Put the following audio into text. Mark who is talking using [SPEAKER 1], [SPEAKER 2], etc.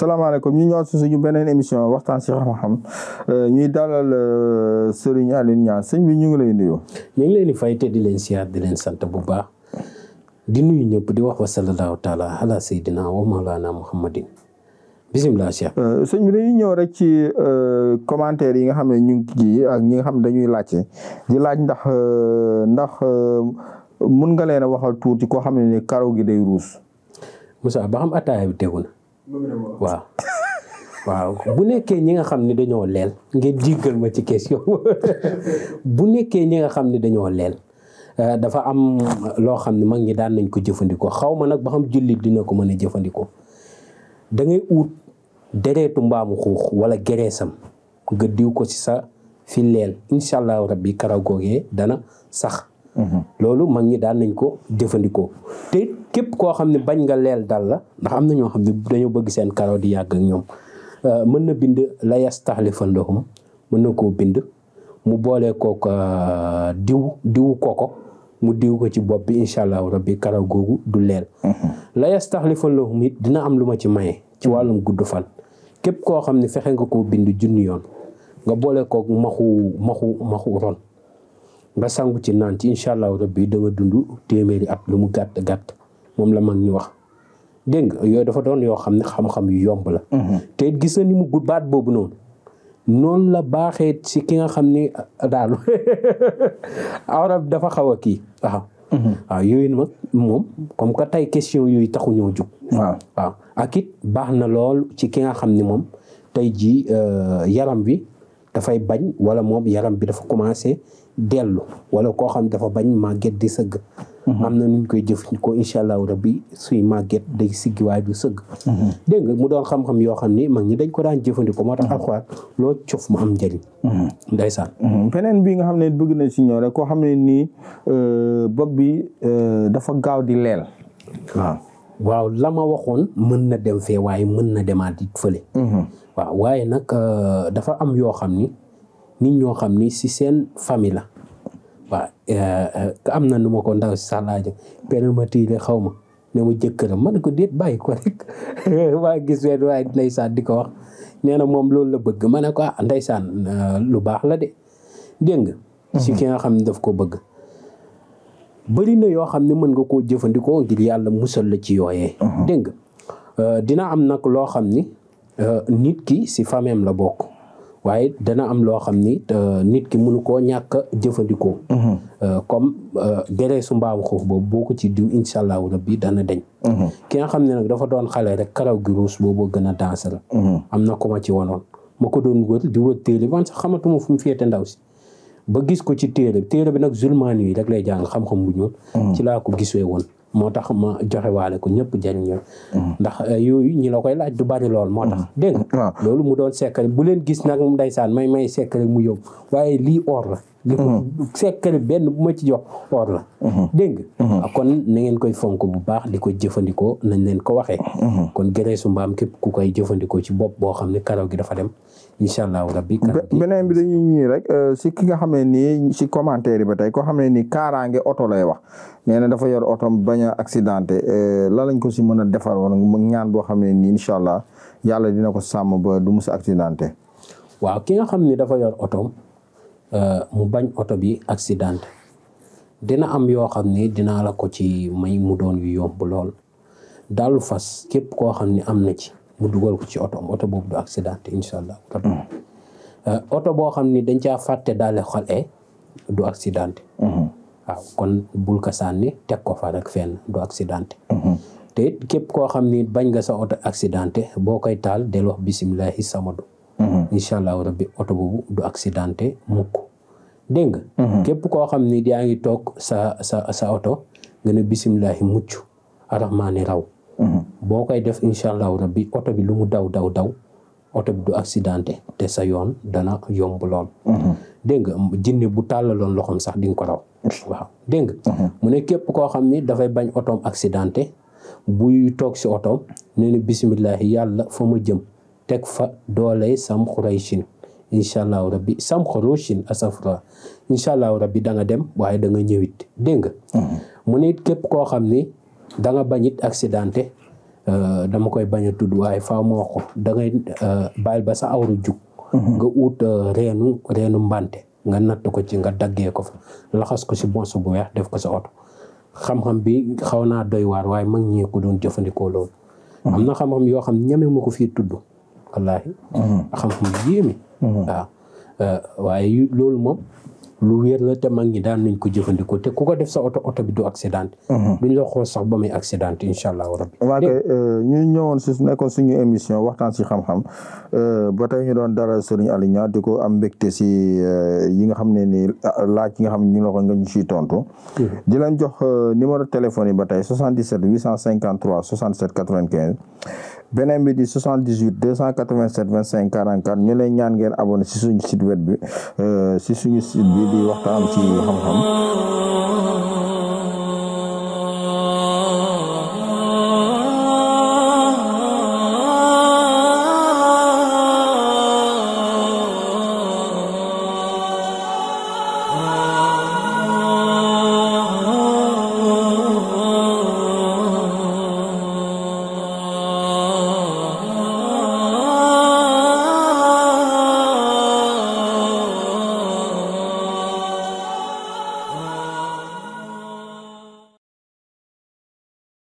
[SPEAKER 1] salaamaaleykum ñu ñëwaat si suñu beneen émission waxtaan si xam-xam ñuy dalal Serigne Alioune Niang sëñ bi ñu ngi lay nuyu.
[SPEAKER 2] ñu ngi leen di fay te di leen siyaar di leen sant bu baax di nuyu ñëpp di wax wa sallallahu taala ala sayyidina wa mawlana muhammadin bisimilah Cheikh.
[SPEAKER 1] sëñ bi dañuy ñëw rek ci commentaire yi nga xam ne ñu ngi kii ak ñi nga xam ne dañuy laajte di laaj ndax mun nga leen a waxal tuuti koo xam ne ni karaw gi day ruus.
[SPEAKER 2] Moussa ba xam ataaya bi tegu na. waaw bu nekkee ñi nga xam ne dañoo leel ngeen jéggal ma ci question bu nekkee ñi nga xam ne dañoo leel dafa am loo xam ne mag ñi daan nañ ko jëfandikoo xaw ma nag ba xam jullit dina ko mën a jëfandikoo da ngay ut dereetu mbaamu xuux wala gereesam nga diw ko ci sa fi leel incha allahu rabbi karaw googee dana sax. loolu mag ñi daan nañ ko jëfandikoo te képp koo xam ne bañ nga leel dal la ndax am na ñoo xam ne dañoo bëgg seen karaw di yàgg ak ñoom mën na bind la yastaxlifannahum mën na koo bind mu boolee kook diwu koko mu diw ko ci bopp bi incha allahu rabbi karaw googu du leel la yastaxlifannahum it dina am lu ma ci maye ci wàllum gudd fan képp koo xam ne fexe nga koo bind junni yoon nga boole kook maxu ron nga sangu ci naan ci incha allahu rabbi da nga dund téeméeri at lu mu gàtt moom la mag ñu wax dégg nga yooyu dafa doon yoo xam ne xam-xam yu yomb la te it gis na ni mu gudd baat boobu noonu la baaxee ci ki nga xam ni daal arab dafa xaw a kii waaw yooyu nag moom comme que tey question yooyu taxu ñoo jug waaw ak it baax na lool ci ki nga xam ni moom tey ji yaram bi dafay bañ wala moom yaram bi dafa commencé dellu wala koo xam dafa bañ màgget di sëgg am na nuñ koy jëfandikoo incha allahu rabbi suy màgget day siggi waaye du sëgg dégg nga mu doon xam-xam yoo xam ni mag ñi dañ ko daan jëfandikoo moo tax alxuraan loo cof mu am njëriñ ndeysaan
[SPEAKER 1] beneen bi nga xam ne bëgg na si ñëw rek koo xam ne nii bopp bi dafa gaaw di leel
[SPEAKER 2] waaw la ma waxoon mën na dem fee waaye mën na demaat it fële waaw waaye nag dafa am yoo xam ni nit ñoo xam ni si seen famille la waaw am na nu ma ko ndaw si sax laajo périmatiire xaw ma ne ma jëkkëram ma ne ko déet bàyyi ko rek waaye gis ween waaye ndeysaan di ko wax nee na moom loolu la bëgg ma ne ko ndeysaan lu baax la de dégg nga si ki nga xam ne daf ko bëgg bëri na yoo xam ne mën nga koo jëfandikoo ngir yàlla musal la ci yooyee dégg nga dina am nag loo xam ni nit ki si fameem la bokk waaye dana am loo xam ni nit ki mënu koo ñàkk a jëfandikoo comme gereesu mbaamu xuux boobu boo ko ci diw incha allahu rabbi dana deñ ki nga xam ne nag dafa doon xale rek karaw gi ruus boobu gën a danse la am na ko ma ci wanoon ma ko doon wër di wër téere man sax xamatuma fu mu féete ndaw si ba gis ko ci téere bi nag zulmaan yi rek lay jàng xam-xam bu ñuul ci laa ko gisee woon moo tax ma joxe waale ko ñëpp jëriñoo ndax yooyu ñi la koy laaj du bari lool moo tax dégg nga loolu mu doon secret bu leen gis nag mu ndeysaan may secret mu yóbbu waaye lii or la li ko secret benn bu ma ci jox or la dégg nga kon na ngeen koy fonk bu baax di ko jëfandikoo nañ leen ko waxee kon gereesu mbaam képp ku koy jëfandikoo ci bopp boo xam ne karaw gi dafa dem incha allahu rabbi
[SPEAKER 1] beneen bi dañuy ñii rek si ki nga xam ne nii si commentaire yi ba tey koo xam ne nii kaaraange oto lay wax nee na dafa yor otom bañ a accidenté la lañ ko si mën a defar wala ñaan boo xam ne nii incha allah yàlla dina ko sàmm ba du mus a accidenté
[SPEAKER 2] waaw ki nga xam ne dafa yor otom mu bañ oto bi accidenté dina am yoo xam ne dinaa la ko ci may mu doon yu yomb lool dalu fas képp koo xam ne am na ci mu dugal ko ci oto boobu du accidenté incha allah oto boo xam ni dañ caa fàtte daale xale du accidenté waaw kon bul ko sànni teg ko fa rek fenn du accidenté te it képp koo xam ni bañ nga sa oto accidenté boo koy taal del wax bisimilahi samadu incha allah rabbi oto boobu du accidenté mukk dégg nga képp koo xam ni yaa ngi toog sa oto nga ne bisimilahi mucc arrahmaani raw boo koy def incha allahu rabbi oto bi lu mu daw oto bi du accidenté te sa yoon dana yomb lool dégg nga jinne bu tàllaloon loxoom sax di nga ko raw waaw dégg nga mu ne képp koo xam ni dafay bañ otoom accidenté buy toog si otoom ne ni bisimillahi yàlla fa ma jëm teg fa dooley sam xuraysin incha allahu rabbi sam xuraysin asafra incha allahu rabbi da nga dem waaye da nga ñëwit dégg nga mu ne it képp koo xam ni da nga bañ it accidenté dama koy bañ a tudd waaye faaw ma wax ko da ngay bàyyil ba sa awru jug nga ut reenu mbante nga natt ko ci nga daggee ko fa laxas ko si bonsu bu weex def ko sa oto xam-xam bi xaw naa doy waar waaye mag ñee ko doon jëfandikoo loolu am na xam-xam yoo xam ñeme ma ko fii tudd wallaahi xam-xam yéeme waaw waaye loolu moom lu wér la te mag ñi daan nañ ko jëfandikoo te ku ko def sa oto bi du accident duñ la xool sax ba muy accident incha allahu rabbi
[SPEAKER 1] waa kay ñu ñëwoon si nekkoon suñu émission waxtaan si xam-xam ba tey ñu doon dara Serigne Aly Niang di ko am mbégte si yi nga xam ne ni laaj yi nga xam ne ñu la ko nga ñu siy tontu di leen jox numéro téléphone yi ba tey 77 853 67 95 beneen bi di 78 287 25 44 ñu lay ñaan ngeen abonné si suñu site web bi si suñu site bi di waxtaan ci xam-xam